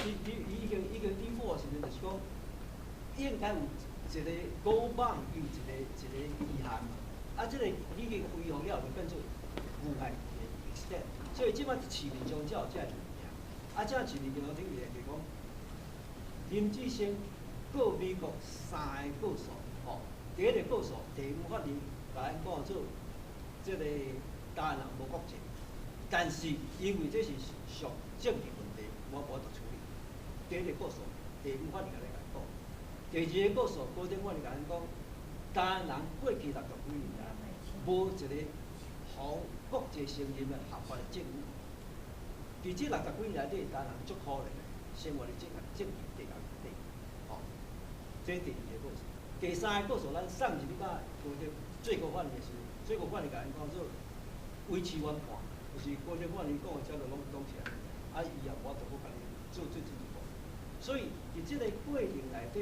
伊已經 default 時陣，就是講應該有一個高榜，有一個期限嘛。啊，這個已經恢復了，就變做無限的 extend。所以這擺市面上才有這个物件。啊，這市面上頂面就是講，林志昇告美國三个告訴，吼，第一個告訴，地方法院共咱講做這個台灣人無國籍，但是因為這是屬政治問題，我無法度處理。第一個告訴，地方法院共咱講；第二個告訴，高等法院共咱講，台灣人過去60幾年來，無一個予國際承認的合法的政府。佇這六十幾年內底，台灣人足可憐的，生活佇這個政治地獄內底，吼。這是第二個告訴。第三個告訴，咱送入去到高等最高法院的時陣，最高法院共𪜶講做維持原判，就是高等法院講的，這就攏是按呢，啊，伊也無法度閣共你做最進一步。所以佇這個過程內底，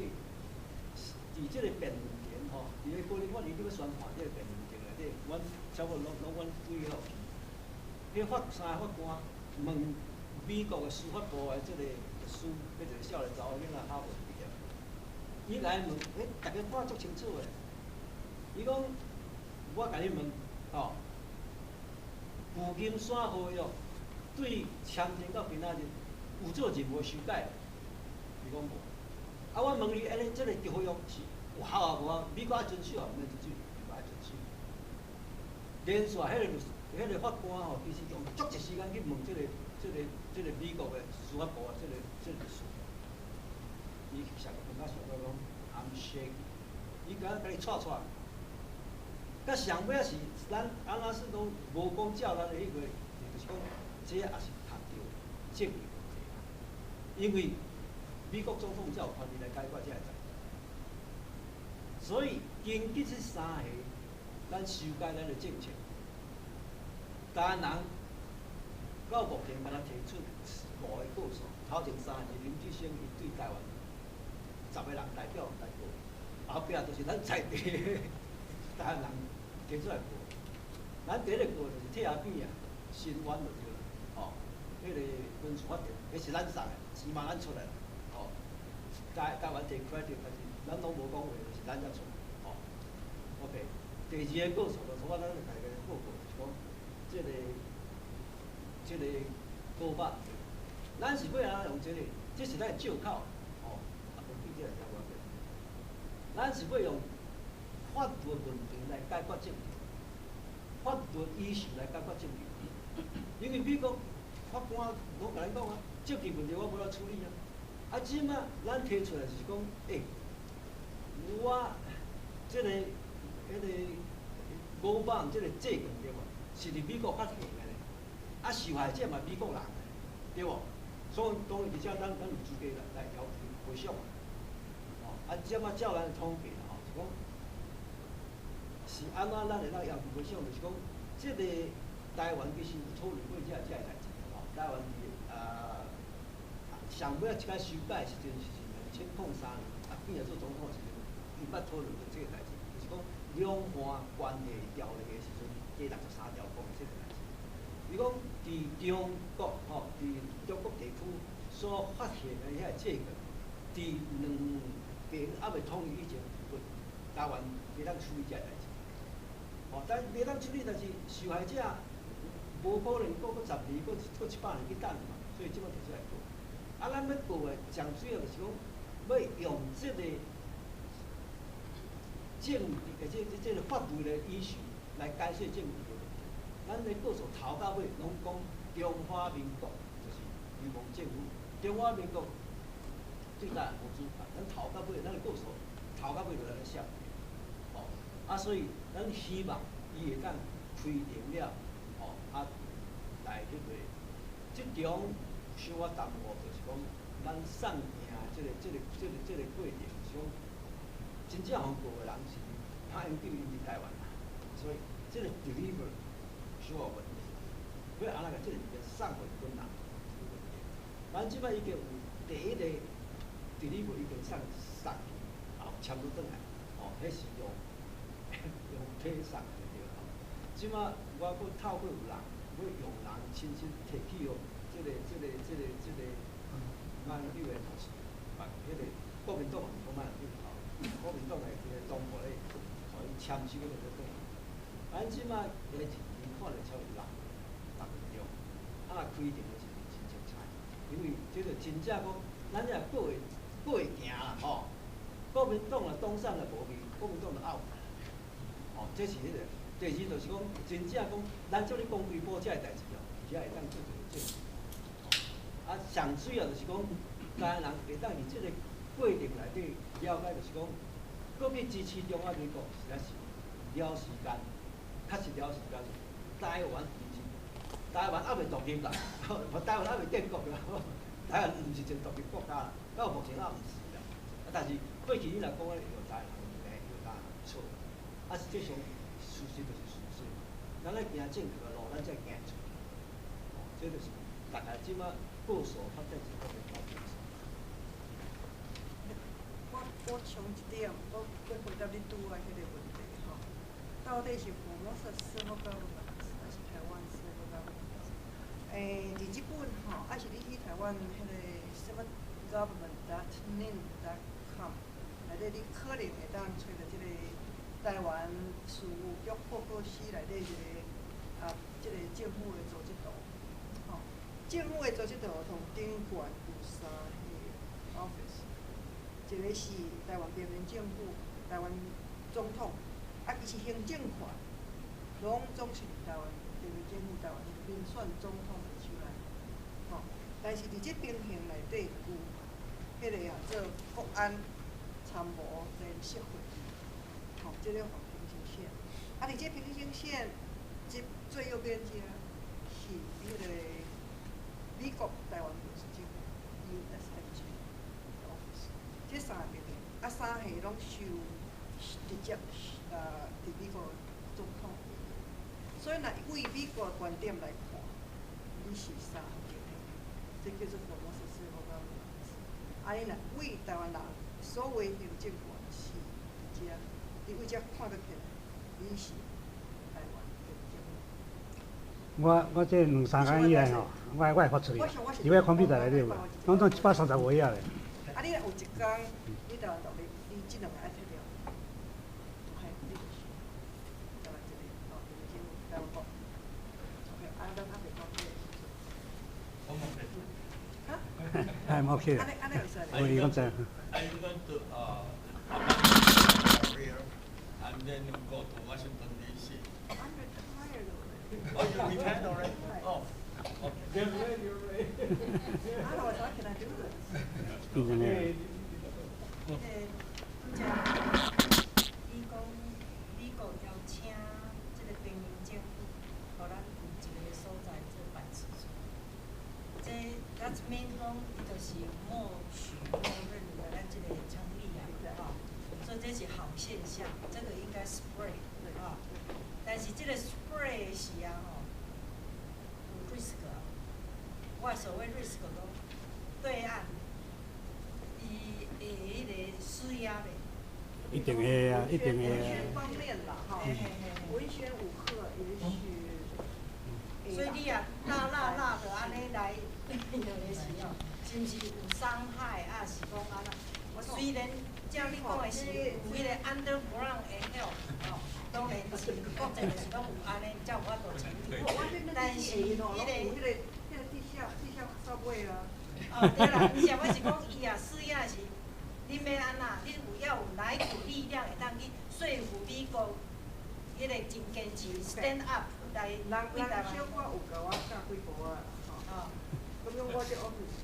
佇這個辯論庭吼，佇個高等法院你欲宣判這個辯論庭內底，阮差不多攏阮對好去。彼三个法官問美國的司法部的這個律師，彼一個少年查某囡仔哈佛畢業，伊來問，欸，逐家看足清楚的。伊講，我共你問，吼，舊金山合約對簽訂到今仔日有做任何修改？伊講無。啊，我問你，按呢這個合約是有效抑無效？美國愛遵守抑毋免遵守？美國愛遵守。連續彼個律師、彼個法官吼，其實用足濟時間去問這個美國的司法部的這個律師。伊上感覺上尾講，I'm shaking，伊敢若共你掣掣。佮上尾仔是咱按怎算講無講照咱的彼個，就是講這也是談著政治問題，因為美國總統才有權利來解決這个代誌。所以根據這三個，咱修改咱的政策，台灣人到目前敢若提出五个告訴，頭前三個是林志昇伊對台灣10個人代表來告，後壁就是咱在地台灣人提出來告。咱第一個告就是替阿扁啊，申冤就對啦，吼，彼個軍事法庭，彼是咱送的，錢嘛咱出來，吼，台灣提 credit，但是咱攏無講話，就是咱才出，吼。OK，第二個告訴就是我咱家己報告，就是講這個告法，咱是欲按怎用這個？這是咱的借口，吼，啊，無記者來聽我講。咱是欲用法律問題來解決政治，法律 issue 來解決政治。因為美國法官攏共咱講啊，政治問題我無法處理啊。啊，這馬咱提出來就是講，欸，我這個五榜這個債權對無？是佇美國發行的呢，啊，受害者嘛美國人，對無？所以當然，而且咱有資格來要求賠償。吼，啊，這馬照咱的統計啦，吼，是講是按怎咱會當要求賠償？就是講，這個台灣其實有討論過這个代誌，吼，台灣佇啊上尾仔一擺修改的時陣是2003年，啊，扁做總統的時陣，伊捌討論過這個代誌，就是講兩岸關係條例的時陣，第63條講的這個代誌。伊講佇中國吼，佇中國地區所發行的遐個債券，佇兩邊猶未統一以前，台灣袂當處理這个代誌。吼，但袂當處理，但是受害者無可能閣10年、閣100年去等嘛，所以這馬提出來告。啊，咱欲告的上主要就是講，欲用這個政治的這個法律的 issue 來解釋政治的問題。咱的告訴頭到尾攏講中華民國就是流亡政府，中華民國對台灣無主權。咱頭到尾，咱的告訴頭到尾就按呢寫。吼，啊，所以咱希望伊會當開庭了，吼，啊，來彼個，這中小可耽誤，就是講咱送件這個過程，是講真正予告的人是馬英九伊佇台灣啦，所以這個 deliver 小可有問題，欲按怎共這個物件送予本人，這個問題。咱這擺已經有第一個 deliver 已經送去，啊，簽轉來，吼，彼是用體送的對啦。這擺我閣透過有人，欲用人親身提去予這個馬英九的頭是，彼个國民黨嘛毋講馬英九頭，國民黨的這個黨部咧，予伊簽收彼個轉來。咱這馬個日期看著超過6分鐘，啊，開庭的時陣真精彩，因為這個真正講，咱若閣會閣會行啦吼。國民黨若當選若無去，國民黨就 out。吼，這是彼個。第二就是講，真正講，咱照你講規波這个代誌哦，其實會當做一個證明。啊，上主要就是講，台灣人會當佇這個過程內底了解，就是講，閣去支持中華民國，實在是了時間，確實了時間。台灣其實台灣猶未獨立啦，台灣猶未建國啦，台灣毋是一個獨立國家啦，到目前猶毋是啦。啊，但是過去你若講咧，有台灣人有台灣人錯，啊，實際上事實就是事實。咱咧行正確的路，咱才會行出來。哦，這就是大概這馬故事發展這方面發展。我補充一點，我要回答你拄仔彼個問題吼。到底是 Formosa civil government 還是台灣 civil government？佇日本吼，抑是你去台灣彼個 civil government .nin.com 內底，你可能會當揣著這個台灣事務局報告司內底一個啊，這個政府的組織圖，吼，政府的組織圖同頂懸有三個 office，一個是台灣人民政府、台灣總統，啊，其實行政權攏總是台灣人民政府、台灣民選總統的手內，吼。但是佇這平行內底有彼個啊，做國安參謀聯席會議，吼，這個平行線。啊，佇這平行線，這最右邊這是彼個美國台灣臨時政府 USMG office，這三個平行，啊，三個攏受直接佇美國總統。所以若為美國的觀點來看，你是三項平行，這叫做 Formosa civil government。啊，你若為台灣人所謂行政權是佇遮，你為遮看得起來，你是台灣的政府。我這兩三工以來吼，我會發出去，佇我 computer 內底有，攏總135頁咧。啊，你若有一工，你台灣獨立，你這兩个愛撤掉，OK，你就是台灣一個哦，政府台灣國。OK，啊，咱還袂講這個時陣。我冇哈？係 OK。按呢按呢會使。我伊講真。 I'm going to abandon career and then go to Washington D.C. I'm retired already. Oh, you retired already? Oh, okay. Get ready, already. Otherwise, how can I do this? Engineer. 彼个拄才伊講美國邀請這個平民政府，予咱有一個所在做辦事處。這 That mean 講伊就是默許默認的咱這個成立啊，吼，所以這是好現象，這個應該 spread 吼。但是這個 spread 的時啊吼，有 risk。我所謂 risk 講，對岸伊會彼個施壓袂？一定會啊，一定會文宣啊。方面啦，哈，文宣武嚇也許。所以你啊，辣辣辣的按呢來用的時候，是毋是有傷害啊？是講按怎？雖然照你講的是有彼個 underground 的 help 吼，當然是國際就是講有按呢，才有法度成立。但是彼個彼個地下 subway 啊。哦，對啦，毋是，我是講伊啊，施壓是，你欲按怎？你有要有哪一股力量會當去說服美國，彼個真堅持 stand up 來人為台灣。人小可有共我教幾步啊，吼。咁樣我這 office